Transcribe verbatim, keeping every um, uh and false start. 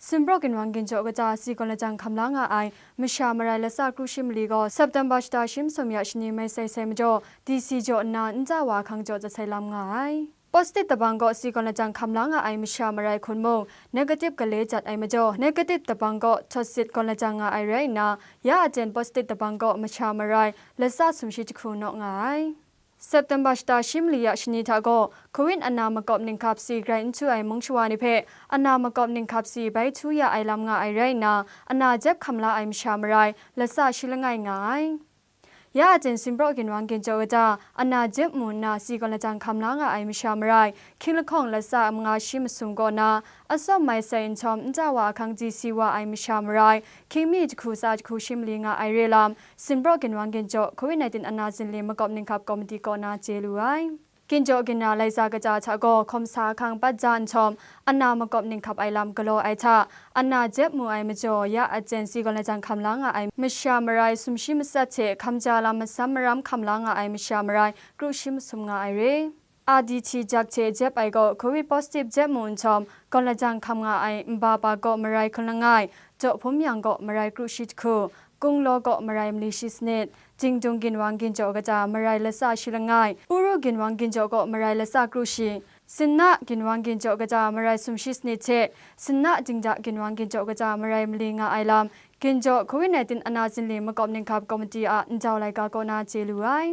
Sinpraw ginwang ginjaw kaja si gawn lajang hkam la nga ai masha marai latsa kru shi mali gaw September shata shi masum ya shani mai sai sai majaw D C jaw nna nta wa ahkang jaw zatsai lam nga ai. Positive tabang gaw si gawn lajang hkam la nga ai masha marai hkun mung negative gale jat ai majaw, negative tabang gaw htawt sit gawn lajang nga ai rai nna, ya aten positive tabang gaw masha marai latsa sumshi jahku naw nga ai. September shata shi mali ya shani hta gaw, Covid ana makawp ninghkap si grai n htu ai mung shawa ni hpe, ana makawp ninghkap si bai htu ya ai lam nga ai rai nna, ana jep hkam la ai masha marai latsa shi langai nga ai. Ya aten Sinpraw ginwang ginjaw kaja, ana jep mu nna si gawn lajang hkam la nga ai masha marai, hkying lahkawng latsa manga shi masum kaw na, atsawm mai sai nhtawm nta wa ahkang ji si wa ai masha marai, hkying mi jahku tsa jahku shi mali nga ai re lam, Sinpraw ginwang ginjaw Covid nineteen ana zinli makawp ninghkap komiti kaw na chye lu ai. Ginjaw ginra laisa kaja hta gaw hkawm sa ahkang pat ja nhtawm, ana makawp ninghkap ai lam galaw ai hta, ana jep mu ai majaw ya aten si gawn lajang hkam la nga ai masha marai sumshi matsat hte hkam ja lam masam maram hkam la nga ai masha marai kru shi masum nga ai re. R D T jak hte jep ai gaw Covid positive jep mu nhtawm, gawn lajang hkam nga ai nba pa gaw marai hkun langai, Jaw Hpum Yang gaw marai kru shi jahku, Kunglaw gaw marai mali shi sanit, Jingdung ginwang ginjaw kaja marai latsa shi langai, Uru ginwang ginjaw gaw marai latsa kru shi, Sinna ginwang ginjaw kaja marai sumshi sanit hte, Sinna Dingda ginwang ginjaw kaja marai mali nga ai lam, ginjaw Covid nineteen ana zinli makawp ninghkap komiti a ndau laika kaw na chye lu ai.